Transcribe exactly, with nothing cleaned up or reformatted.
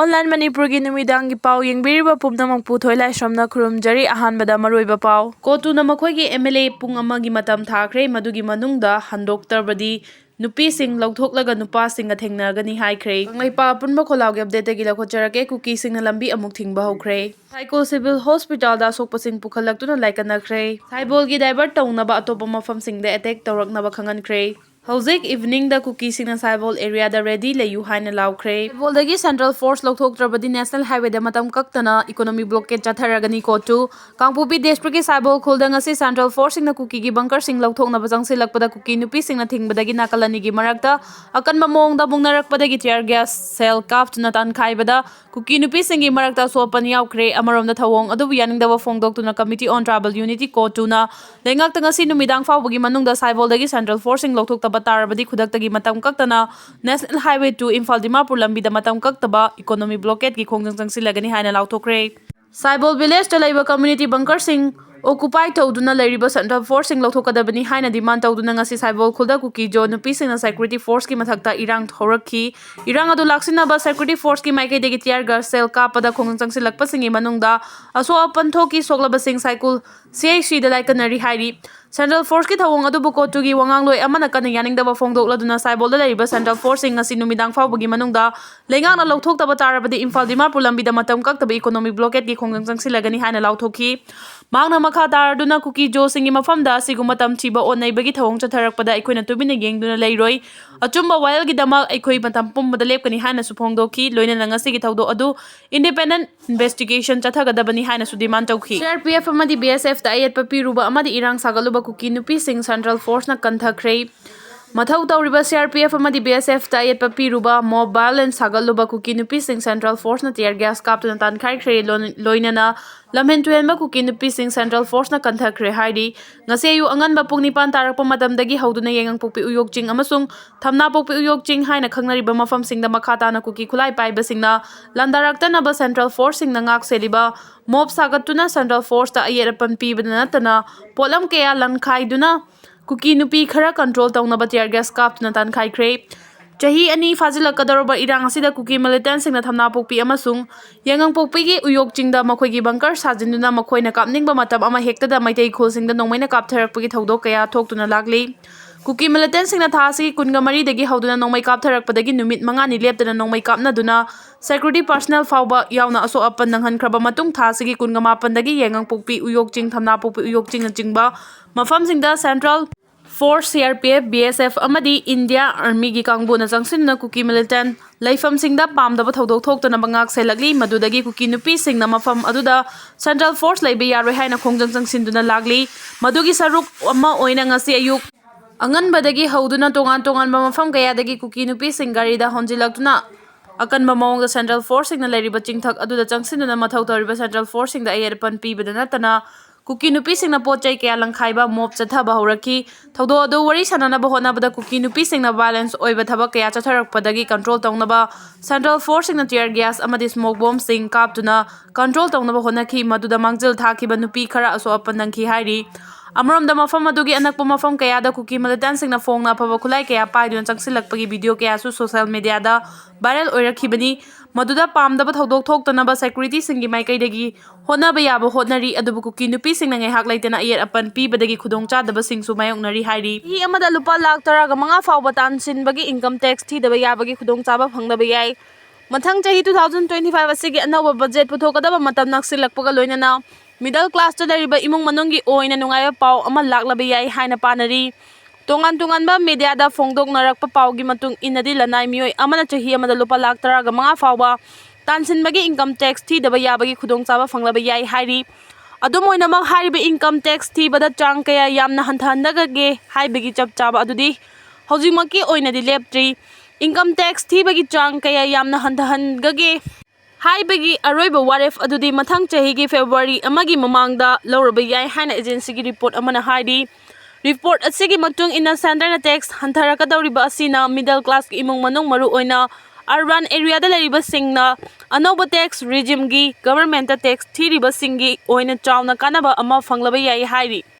Online ꯃꯅꯤꯄꯨꯔꯒꯤ ꯅꯨꯃꯤꯗꯥꯡꯒꯤ ꯄꯥꯎ ꯌꯦꯡꯕꯤꯔꯤꯕ ꯄꯨꯝꯅꯃꯛꯄꯨ ꯊꯣꯏꯂꯥꯏꯁ꯭ꯔꯝꯅ ꯈꯨꯔꯨꯝꯖꯔꯤ꯫ ꯑꯍꯥꯟꯕꯗ ꯃꯔꯨꯑꯣꯏꯕ ꯄꯥꯎ꯫ ꯀꯣꯇꯨꯅ ꯃꯈꯣꯏꯒꯤ M L A ꯄꯨꯡ ꯑꯃꯒꯤ ꯃꯇꯝ ꯊꯥꯈ꯭ꯔꯦ, ꯃꯗꯨꯒꯤ ꯃꯅꯨꯡꯗ ꯍꯟꯗꯣꯛꯇ꯭ꯔꯕꯗꯤ ꯅꯨꯄꯤꯁꯤꯡ ꯂꯧꯊꯣꯛꯂꯒ ꯅꯨꯄꯥꯁꯤꯡꯒ ꯊꯦꯡꯅꯒꯅꯤ ꯍꯥꯏꯈ꯭ꯔꯦ꯫ ꯀꯪꯂꯩꯄꯥꯛ ꯑꯄꯨꯟꯕ ꯈꯣꯜꯂꯥꯎꯒꯤ updateꯇꯒꯤ ꯂꯧꯈꯠꯆꯔꯛꯀꯦ꯫ ꯀꯨꯀꯤꯁꯤꯡꯅ ꯂꯝꯕꯤ ꯑꯃꯨꯛ ꯊꯤꯡꯕ ꯍꯧꯈ꯭ꯔꯦ꯫ ꯁꯥꯏꯀꯣꯜ ꯁꯤꯚꯤꯜ ꯍꯣꯁꯄꯤꯇꯥꯜꯗ ꯑꯁꯣꯛꯄꯁꯤꯡ ꯄꯨꯈꯠꯂꯛꯇꯨꯅ ꯂꯥꯏꯀꯠꯅꯈ꯭ꯔꯦ꯫ ꯁꯥꯏꯕꯣꯜꯒꯤ divert ꯇꯧꯅꯕ ꯑꯇꯣꯞꯄ ꯃꯐꯝꯁꯤꯡꯗ attack ꯇꯧꯔꯛꯅꯕ ꯈꯪꯍꯟꯈ꯭ꯔꯦ꯫ ꯍꯧꯖꯤꯛ eveningꯗ ꯀꯨꯀꯤꯁꯤꯡꯅ ꯁꯥꯏꯕꯣꯜ areaꯗ ready ꯂꯩꯌꯨ ꯍꯥꯏꯅ ꯂꯥꯎꯈ꯭ꯔꯦ꯫ ꯁꯥꯏꯕꯣꯜꯗꯒꯤ central force ꯂꯧꯊꯣꯛꯇ꯭ꯔꯕꯗꯤ national highwayꯗ ꯃꯇꯝ ꯀꯛꯇꯅ economic blockade ꯆꯠꯊꯔꯒꯅꯤ꯫ ꯀꯣꯇꯨ꯫ ꯀꯥꯡꯄꯣꯛꯄꯤ districtꯀꯤ ꯁꯥꯏꯕꯣꯜ ꯈꯨꯜꯗ ꯉꯁꯤ central forceꯁꯤꯡꯅ ꯀꯨꯀꯤꯒꯤ bunkerꯁꯤꯡ ꯂꯧꯊꯣꯛꯅꯕ ꯆꯪꯁꯤꯜꯂꯛꯄꯗ ꯀꯨꯀꯤ ꯅꯨꯄꯤꯁꯤꯡꯅ ꯊꯤꯡꯕꯗꯒꯤ ꯅꯥꯀꯜ ꯑꯅꯤꯒꯤ ꯃꯔꯛꯇ ꯑꯀꯟꯕ ꯃꯑꯣꯡꯗ ꯃꯨꯛꯅꯔꯛꯄꯗꯒꯤ tear gas shell ꯀꯥꯞꯇꯨꯅ ꯇꯥꯟꯈꯥꯏꯕꯗ ꯀꯨꯀꯤ ꯅꯨꯄꯤꯁꯤꯡꯒꯤ ꯃꯔꯛꯇ ꯑꯁꯣꯛ ꯑꯄꯟ ꯌꯥꯎꯈ꯭ꯔꯦ꯫ ꯑꯃꯔꯣꯝꯗ ꯊꯧꯑꯣꯡ ꯑꯗꯨꯕꯨ ꯌꯥꯅꯤꯡꯗꯕ ꯐꯣꯡꯗꯣꯛꯇꯨꯅ Committee on Tribal Unity ꯀꯣꯇꯨꯅ ꯂꯩꯉꯥꯛꯇ ꯉꯁꯤ ꯅꯨꯃꯤꯗꯥꯡ ꯐꯥꯎꯕꯒꯤ ꯃꯅꯨꯡꯗ ꯁꯥꯏꯕꯣꯜꯗꯒꯤ central forceꯁꯤꯡ ꯂꯧꯊꯣꯛꯇꯕ ꯇꯥꯔꯕꯗꯤ ꯈꯨꯗꯛꯇꯒꯤ ꯃꯇꯝ ꯀꯛꯇꯅ National Highway two Imphal Dimapur ꯂꯝꯕꯤꯗ ꯃꯇꯝ ꯀꯛꯇꯕ economic blockadeꯀꯤ ꯈꯣꯡꯖꯪ ꯆꯪꯁꯤꯜꯂꯒꯅꯤ ꯍꯥꯏꯅ ꯂꯥꯎꯊꯣꯛꯈ꯭ꯔꯦ꯫ ꯁꯥꯏꯕꯣꯜ villageꯇ ꯂꯩꯕ community bunkerꯁꯤꯡ occupy ꯇꯧꯗꯨꯅ ꯂꯩꯔꯤꯕ central forceꯁꯤꯡ ꯂꯧꯊꯣꯛꯀꯗꯕꯅꯤ ꯍꯥꯏꯅ demand ꯇꯧꯗꯨꯅ ꯉꯁꯤ ꯁꯥꯏꯕꯣꯜ ꯈꯨꯜꯗ ꯀꯨꯀꯤ ꯖꯣ ꯅꯨꯄꯤꯁꯤꯡꯅ security forceꯀꯤ ꯃꯊꯛꯇ ꯏꯔꯥꯡ ꯍꯧꯔꯛꯈꯤ꯫ ꯏꯔꯥꯡ ꯑꯗꯨ ꯂꯥꯛꯁꯤꯟꯅꯕ security forceꯀꯤ ꯃꯥꯏꯀꯩꯗꯒꯤ tear gas shell ꯀꯥꯞꯄꯗ ꯈꯣꯡꯖꯪ ꯆꯪꯁꯤꯜꯂꯛꯄꯁꯤꯡꯒꯤ ꯃꯅꯨꯡꯗ ꯑꯁꯣꯛ ꯑꯄꯟ ꯊꯣꯛꯈꯤ꯫ ꯁꯣꯛꯂꯕꯁꯤꯡ ꯁꯥꯏꯀꯨꯜ C H Cꯗ ꯂꯥꯏꯀꯠꯅꯔꯤ ꯍꯥꯏꯔꯤ꯫ Central forceꯀꯤ ꯊꯧꯑꯣꯡ ꯑꯗꯨꯕꯨ ꯀꯣꯇꯨꯒꯤ ꯋꯥꯉꯥꯡꯂꯣꯏ ꯑꯃꯅ ꯀꯟꯅ ꯌꯥꯅꯤꯡꯗꯕ ꯐꯣꯡꯗꯣꯛꯂꯗꯨꯅ ꯁꯥꯏꯕꯣꯜꯗ ꯂꯩꯔꯤꯕ central forceꯁꯤꯡ ꯉꯁꯤ ꯅꯨꯃꯤꯗꯥꯡ ꯐꯥꯎꯕꯒꯤ ꯃꯅꯨꯡꯗ ꯂꯩꯉꯥꯛꯅ ꯂꯧꯊꯣꯛꯇꯕ ꯇꯥꯔꯕꯗꯤ ꯏꯝꯐꯥꯜ ꯗꯤꯃꯥꯄꯨꯔ ꯂꯝꯕꯤꯗ ꯃꯇꯝ ꯀꯛꯇꯕ economic blockadeꯀꯤ ꯈꯣꯡꯖꯪ ꯆꯪꯁꯤꯜꯂꯒꯅꯤ ꯍꯥꯏꯅ ꯂꯥꯎꯊꯣꯛꯈꯤ꯫ ꯃꯍꯥꯛꯅ ꯃꯈꯥ ꯇꯥꯔꯗꯨꯅ ꯀꯨꯀꯤ ꯖꯣꯁꯤꯡꯒꯤ ꯃꯐꯝꯗ ꯑꯁꯤꯒꯨꯝꯕ ꯇꯝꯊꯤꯕ ꯑꯣꯠ ꯅꯩꯕꯒꯤ ꯊꯧꯑꯣꯡ ꯆꯠꯊꯔꯛꯄꯗ ꯑꯩꯈꯣꯏꯅ ꯇꯨꯃꯤꯟꯅ ꯌꯦꯡꯗꯨꯅ ꯂꯩꯔꯣꯏ꯫ ꯑꯆꯨꯝꯕ ꯋꯥꯌꯦꯜꯒꯤꯗꯃꯛ ꯑꯩꯈꯣꯏ ꯃꯇꯝ ꯄꯨꯝꯕꯗ ꯂꯦꯞꯀꯅꯤ ꯍꯥꯏꯅꯁꯨ ꯐꯣꯡꯗꯣꯛꯈꯤ꯫ ꯂꯣꯏꯅꯅ ꯉꯁꯤꯒꯤ ꯊꯧꯗꯣꯛ ꯑꯗꯨ independent investigation ꯆꯠꯊꯒꯗꯕꯅꯤ ꯍꯥꯏꯅꯁꯨ demand ꯇꯧꯈꯤ꯫ C R P F ꯑꯃꯗꯤ B S Fꯇ ꯑꯌꯦꯠꯄ ꯄꯤꯔꯨꯕ ꯑꯃꯗꯤ ꯏꯔꯥꯡ ꯁꯥꯒꯠꯂꯨꯕ ꯀꯨꯀꯤ ꯅꯨꯄꯤꯁꯤꯡ central forceꯅ ꯀꯟꯊꯈ꯭ꯔꯦ꯫ ꯃꯊꯧ ꯇꯧꯔꯤꯕ C R P F ꯑꯃꯗꯤ B S Fꯇ ꯑꯌꯦꯠꯄ ꯄꯤꯔꯨꯕ, mob violence ꯁꯥꯒꯠꯂꯨꯕ ꯀꯨꯀꯤ ꯅꯨꯄꯤꯁꯤꯡ central forceꯅ tear gas ꯀꯥꯞꯇꯨꯅ ꯇꯥꯟꯈꯥꯏꯈ꯭ꯔꯦ꯫ ꯂꯣꯏ-, ꯂꯣꯏꯅꯅ ꯂꯝꯍꯦꯟ ꯇꯨꯍꯦꯟꯕ ꯀꯨꯀꯤ ꯅꯨꯄꯤꯁꯤꯡ central forceꯅ ꯀꯟꯊꯈ꯭ꯔꯦ ꯍꯥꯏꯔꯤ꯫ ꯉꯁꯤ ꯑꯌꯨꯛ ꯑꯉꯟꯕ ꯄꯨꯡ ꯅꯤꯄꯥꯟ ꯇꯥꯔꯛꯄ ꯃꯇꯝꯗꯒꯤ ꯍꯧꯗꯨꯅ ꯌꯥꯏꯉꯪꯄꯣꯛꯄꯤ ꯎꯌꯣꯛ ꯆꯤꯡ ꯑꯃꯁꯨꯡ ꯊꯝꯅꯥꯄꯣꯛꯄꯤ ꯎꯌꯣꯛ ꯆꯤꯡ ꯍꯥꯏꯅ ꯈꯪꯅꯔꯤꯕ ꯃꯐꯝꯁꯤꯡꯗ ꯃꯈꯥ ꯇꯥꯅ ꯀꯨꯀꯤ ꯈꯨꯠꯂꯥꯏ ꯄꯥꯏꯕꯁꯤꯡꯅ ꯂꯥꯟꯗꯥꯔꯛꯇꯅꯕ central forceꯁꯤꯡꯅ ꯉꯥꯛ ꯁꯦꯜꯂꯤꯕ mob ꯁꯥꯒꯠꯇꯨꯅ central forceꯇ ꯑꯌꯦꯠ ꯑꯄꯟ ꯄꯤꯕꯗ ꯅꯠꯇꯅ ꯄꯣꯠꯂꯝ ꯀꯌꯥ ꯂꯪꯈꯥꯏꯗꯨꯅ ꯀꯨꯀꯤ ꯅꯨꯄꯤ ꯈꯔ control ꯇꯧꯅꯕ tear gas ꯀꯥꯞꯇꯨꯅ ꯇꯥꯟꯈꯥꯏꯈ꯭ꯔꯦ꯫ ꯆꯍꯤ ꯑꯅꯤ ꯐꯥꯖꯤꯜꯂꯛꯀꯗꯧꯔꯕ ꯏꯔꯥꯡ ꯑꯁꯤꯗ ꯀꯨꯀꯤ militantꯁꯤꯡꯅ ꯊꯝꯅꯥꯄꯣꯛꯄꯤ ꯑꯃꯁꯨꯡ ꯌꯥꯏꯉꯪꯄꯣꯛꯄꯤꯒꯤ ꯎꯌꯣꯛ ꯆꯤꯡꯗ ꯃꯈꯣꯏꯒꯤ bunker ꯁꯥꯖꯤꯟꯗꯨꯅ ꯃꯈꯣꯏꯅ ꯀꯥꯞꯅꯤꯡꯕ ꯃꯇꯝ ꯑꯃ ꯍꯦꯛꯇꯗ ꯃꯩꯇꯩ ꯈꯨꯜꯁꯤꯡꯗ ꯅꯣꯡꯃꯩꯅ ꯀꯥꯞꯊꯔꯛꯄꯒꯤ ꯊꯧꯗꯣꯛ ꯀꯌꯥ ꯊꯣꯛꯇꯨꯅ ꯂꯥꯛꯂꯤ꯫ ꯀꯨꯀꯤ militantꯁꯤꯡꯅ ꯊꯥ ꯑꯁꯤꯒꯤ ꯀꯨꯟꯒ ꯃꯔꯤꯗꯒꯤ ꯍꯧꯗꯨꯅ ꯅꯣꯡꯃꯩ ꯀꯥꯞꯊꯔꯛꯄꯗꯒꯤ ꯅꯨꯃꯤꯠ ꯃꯉꯥꯅꯤ ꯂꯦꯞꯇꯅ ꯅꯣꯡꯃꯩ ꯀꯥꯞꯅꯗꯨꯅ security personnel ꯐꯥꯎꯕ ꯌꯥꯎꯅ ꯑꯁꯣꯛ ꯑꯄꯟ ꯅꯪꯍꯟꯈ꯭ꯔꯕ ꯃꯇꯨꯡ, ꯊꯥ ꯑꯁꯤꯒꯤ ꯀꯨꯟꯒ ꯃꯥꯄꯟꯗꯒꯤ ꯌꯥꯏꯉꯪꯄꯣꯛꯄꯤ, ꯎꯌꯣꯛ ꯆꯤꯡ, ꯊꯝꯅꯥꯄꯣꯛꯄꯤ ꯎꯌꯣꯛ ꯆꯤꯡꯅꯆꯤꯡꯕ ꯃꯐꯝꯁꯤꯡꯗ Central Force, C R P F, B S F ꯑꯃꯗꯤ India Armyꯒꯤ ꯀꯥꯡꯕꯨꯅ ꯆꯪꯁꯤꯟꯗꯨꯅ ꯀꯨꯀꯤ militant ꯂꯩꯐꯝꯁꯤꯡꯗ ꯄꯥꯝꯗꯕ ꯊꯧꯗꯣꯛ ꯊꯣꯛꯇꯅꯕ ꯉꯥꯛ ꯁꯦꯜꯂꯛꯂꯤ꯫ ꯃꯗꯨꯗꯒꯤ ꯀꯨꯀꯤ ꯅꯨꯄꯤꯁꯤꯡꯅ ꯃꯐꯝ ꯑꯗꯨꯗ Central Force ꯂꯩꯕ ꯌꯥꯔꯣꯏ ꯍꯥꯏꯅ ꯈꯣꯡꯖꯪ ꯆꯪꯁꯤꯟꯗꯨꯅ ꯂꯥꯛꯂꯤ꯫ ꯃꯗꯨꯒꯤ ꯁꯔꯨꯛ ꯑꯃ ꯑꯣꯏꯅ ꯉꯁꯤ ꯑꯌꯨꯛ ꯑꯉꯟꯕꯗꯒꯤ ꯍꯧꯗꯨꯅ ꯇꯣꯉꯥꯟ ꯇꯣꯉꯥꯟꯕ ꯃꯐꯝ ꯀꯌꯥꯗꯒꯤ ꯀꯨꯀꯤ ꯅꯨꯄꯤꯁꯤꯡ ꯒꯥꯔꯤꯗ ꯍꯣꯟꯖꯤꯜꯂꯛꯇꯨꯅ ꯑꯀꯟꯕ ꯃꯑꯣꯡꯗ Central Forceꯁꯤꯡꯅ ꯂꯩꯔꯤꯕ ꯆꯤꯡꯊꯛ ꯑꯗꯨꯗ ꯆꯪꯁꯤꯟꯗꯨꯅ ꯃꯊꯧ ꯇꯧꯔꯤꯕ Central Forceꯁꯤꯡꯗ ꯑꯌꯦꯠ ꯑꯄꯟ ꯄꯤꯕꯗ ꯅꯠꯇꯅ ꯀꯨꯀꯤ ꯅꯨꯄꯤꯁꯤꯡꯅ ꯄꯣꯠ ꯆꯩ ꯀꯌꯥ ꯂꯪꯈꯥꯏꯕ, mob ꯆꯠꯊꯕ ꯍꯧꯔꯛꯈꯤ꯫ ꯊꯧꯗꯣꯛ ꯑꯗꯨ ꯋꯥꯔꯤ ꯁꯥꯟꯅꯅꯕ ꯍꯣꯠꯅꯕꯗ ꯀꯨꯀꯤ ꯅꯨꯄꯤꯁꯤꯡꯅ violence ꯑꯣꯏꯕ ꯊꯕꯛ ꯀꯌꯥ ꯆꯠꯊꯔꯛꯄꯗꯒꯤ control ꯇꯧꯅꯕ Central Forceꯁꯤꯡꯅ tear gas ꯑꯃꯗꯤ smoke bombꯁꯤꯡ ꯀꯥꯞꯇꯨꯅ control ꯇꯧꯅꯕ ꯍꯣꯠꯅꯈꯤ, ꯃꯗꯨꯗ ꯃꯥꯡꯖꯤꯜ ꯊꯥꯈꯤꯕ ꯅꯨꯄꯤ ꯈꯔ ꯑꯁꯣꯛ ꯑꯄꯟ ꯅꯪꯈꯤ ꯍꯥꯏꯔꯤ꯫ ꯑꯃꯔꯣꯝꯗ, ꯃꯐꯝ ꯑꯗꯨꯒꯤ ꯑꯅꯛꯄ ꯃꯐꯝ ꯀꯌꯥꯗ ꯀꯨꯀꯤ militantꯁꯤꯡꯅ ꯐꯣꯡꯅ ꯑꯐꯕ ꯈꯨꯠꯂꯥꯏ ꯀꯌꯥ ꯄꯥꯏꯗꯨꯅ ꯆꯪꯁꯤꯜꯂꯛꯄꯒꯤ video ꯀꯌꯥꯁꯨ social mediaꯗ viral ꯑꯣꯏꯔꯛꯈꯤꯕꯅꯤ꯫ ꯃꯗꯨꯗ ꯄꯥꯝꯗꯕ ꯊꯧꯗꯣꯛ ꯊꯣꯛꯇꯅꯕ securityꯁꯤꯡꯒꯤ ꯃꯥꯏꯀꯩꯗꯒꯤ ꯍꯣꯠꯅꯕ ꯌꯥꯕ ꯍꯣꯠꯅꯔꯤ, ꯑꯗꯨꯕꯨ ꯀꯨꯀꯤ ꯅꯨꯄꯤꯁꯤꯡꯅ ꯉꯥꯏꯍꯥꯛ ꯂꯩꯇꯅ ꯑꯌꯦꯠ ꯑꯄꯟ ꯄꯤꯕꯗꯒꯤ ꯈꯨꯗꯣꯡꯆꯥꯗꯕꯁꯤꯡꯁꯨ ꯃꯥꯌꯣꯛꯅꯔꯤ ꯍꯥꯏꯔꯤ꯫ ꯆꯍꯤ ꯑꯃꯗ ꯂꯨꯄꯥ ꯂꯥꯈ ꯇꯔꯥꯒ ꯃꯉꯥ ꯐꯥꯎꯕ ꯇꯥꯟꯁꯤꯟꯕꯒꯤ income tax ꯊꯤꯗꯕ ꯌꯥꯕꯒꯤ ꯈꯨꯗꯣꯡꯆꯥꯕ ꯐꯪꯗꯕ ꯌꯥꯏ꯫ ꯃꯊꯪ ꯆꯍꯤ two thousand twenty five ꯑꯁꯤꯒꯤ ꯑꯅꯧꯕ budget ꯄꯨꯊꯣꯛꯀꯗꯕ ꯃꯇꯝ ꯅꯛꯁꯤꯜꯂꯛꯄꯒ ꯂꯣꯏꯅꯅ middle classꯇ ꯂꯩꯔꯤꯕ ꯏꯃꯨꯡ ꯃꯅꯨꯡꯒꯤ ꯑꯣꯏꯅ ꯅꯨꯡꯉꯥꯏꯕ ꯄꯥꯎ ꯑꯃ ꯂꯥꯛꯂꯕ ꯌꯥꯏ ꯍꯥꯏꯅ ꯄꯥꯅꯔꯤ꯫ ꯇꯣꯉꯥꯟ ꯇꯣꯉꯥꯟꯕ mediaꯗ ꯐꯣꯡꯗꯣꯛꯅꯔꯛꯄ ꯄꯥꯎꯒꯤ ꯃꯇꯨꯡ ꯏꯟꯅꯗꯤ, ꯂꯅꯥꯏ ꯃꯤꯑꯣꯏ ꯑꯃꯅ ꯆꯍꯤ ꯑꯃꯗ ꯂꯨꯄꯥ ꯂꯥꯈ ꯇꯔꯥꯒ ꯃꯉꯥ ꯐꯥꯎꯕ ꯇꯥꯟꯁꯤꯟꯕꯒꯤ income tax ꯊꯤꯗꯕ ꯌꯥꯕꯒꯤ ꯈꯨꯗꯣꯡꯆꯥꯕ ꯐꯪꯂꯕ ꯌꯥꯏ ꯍꯥꯏꯔꯤ꯫ ꯑꯗꯨꯝ ꯑꯣꯏꯅꯃꯛ, ꯍꯥꯏꯔꯤꯕ income tax ꯊꯤꯕꯗ ꯆꯥꯡ ꯀꯌꯥ ꯌꯥꯝꯅ ꯍꯟꯊꯍꯟꯒꯗꯒꯦ ꯍꯥꯏꯕꯒꯤ ꯆꯞ ꯆꯥꯕ ꯑꯗꯨꯗꯤ ꯍꯧꯖꯤꯛꯃꯛꯀꯤ ꯑꯣꯏꯅꯗꯤ ꯂꯦꯞꯇ꯭ꯔꯤ꯫ Income tax ꯊꯤꯕꯒꯤ ꯆꯥꯡ ꯀꯌꯥ ꯌꯥꯝꯅ ꯍꯟꯊꯍꯟꯒꯒꯦ ꯍꯥꯏꯕꯒꯤ ꯑꯔꯣꯏꯕ ꯋꯥꯔꯦꯞ ꯑꯗꯨꯗꯤ ꯃꯊꯪ ꯆꯍꯤꯒꯤ February ꯑꯃꯒꯤ ꯃꯃꯥꯡꯗ ꯂꯧꯔꯕ ꯌꯥꯏ ꯍꯥꯏꯅ agencyꯒꯤ report ꯑꯃꯅ ꯍꯥꯏꯔꯤ꯫ Report ꯑꯁꯤꯒꯤ ꯃꯇꯨꯡ ꯏꯟꯅ, centreꯅ tax ꯍꯟꯊꯔꯛꯀꯗꯧꯔꯤꯕ ꯑꯁꯤꯅ middle classꯀꯤ ꯏꯃꯨꯡ ꯃꯅꯨꯡ, ꯃꯔꯨꯑꯣꯏꯅ urban areaꯗ ꯂꯩꯔꯤꯕꯁꯤꯡꯅ ꯑꯅꯧꯕ tax regimeꯒꯤ governmentꯇ tax ꯊꯤꯔꯤꯕꯁꯤꯡꯒꯤ ꯑꯣꯏꯅ ꯆꯥꯎꯅ ꯀꯥꯟꯅꯕ ꯑꯃ ꯐꯪꯂꯕ ꯌꯥꯏ ꯍꯥꯏꯔꯤ꯫